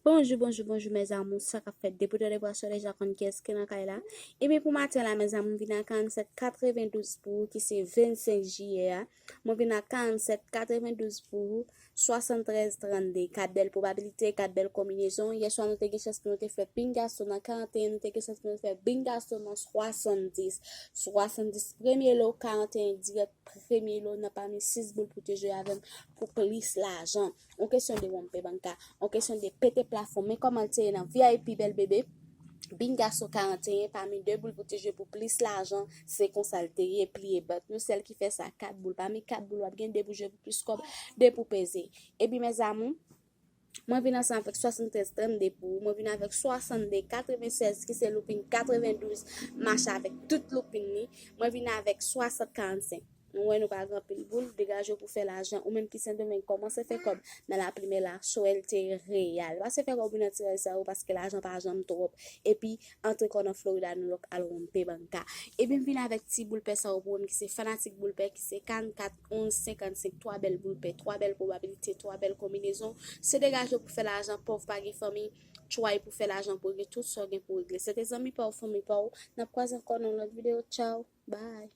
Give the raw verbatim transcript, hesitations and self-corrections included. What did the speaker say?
Bonjou, bonjou, bonjou, mes amours. Sa k ap fèt? Depi w tande vwa, w deja konn kiyès ki nan kay la. Ebyen, pou maten la, mes amours, m vin ak karannsenk katrevendouz pou ou, ki se vennsenk jiyè a. Mwen vin ak karannsenk katrevendouz pou ou, swasanntrèz trannde. Kat bèl pwobabilite, kat bèl konbinezon. Yèswa, nou te gen chans pou nou te fè bingaso nan karanteyen, nou te gen chans pou nou te fè bingaso nan swasanndis. Swasanndis premye lo, karanteyen dirèk premye lo nan pami sis boul pou te jwe avè m pou plis lajan. Yon kesyon de wonpe banka, yon kesyon de pete plafon. Men kòman l te ye nan V I P bèl bebe. Bingaso karanteyen pami de boul pou te jwe pou plis lajan, se konsa l te ye, pliye bat nou, sèl ki fè sa, kat boul. Pami kat boul, w ap gen de pou jwe pou plis kòb, de pou peze. Epi, mes amours, mwen vin ansanm avèk swasantrèz trannde pou ou, mwen vin avèk swasannde katrevensèz, ki se loupin katrevendouz, mache avèk tout loupin li, mwen vin avèk swasant karannsenk. Nou wè nou pa gen anpil boul, degaje w pou fè lajan. Ou menm ki Sendomeng, kòmanse fè kòb nan lapli, men la, swèl te reyal. Pase fè kòb ou nan tiraj sa yo, paske lajan pa janm twòp. Epi, antre kò nan Florida, New York, al wonpe banka. Epi m vin avèk ti boul pè sa yo pou ou menm ki se fanatik boul pè, ki se karannkat onz senkannsenk, twa bèl boul pè, twa bèl pwobabilite, twa bèl konbinezon. Se degaje w pou fè lajan, pòv pa gen fanmi, try pou fè lajan pou regle tout sa w gen pou regle. Se te zanmi pa w, fanmi pa w. N ap kwaze ankò nan yon lòt videyo. Tchaw, bye.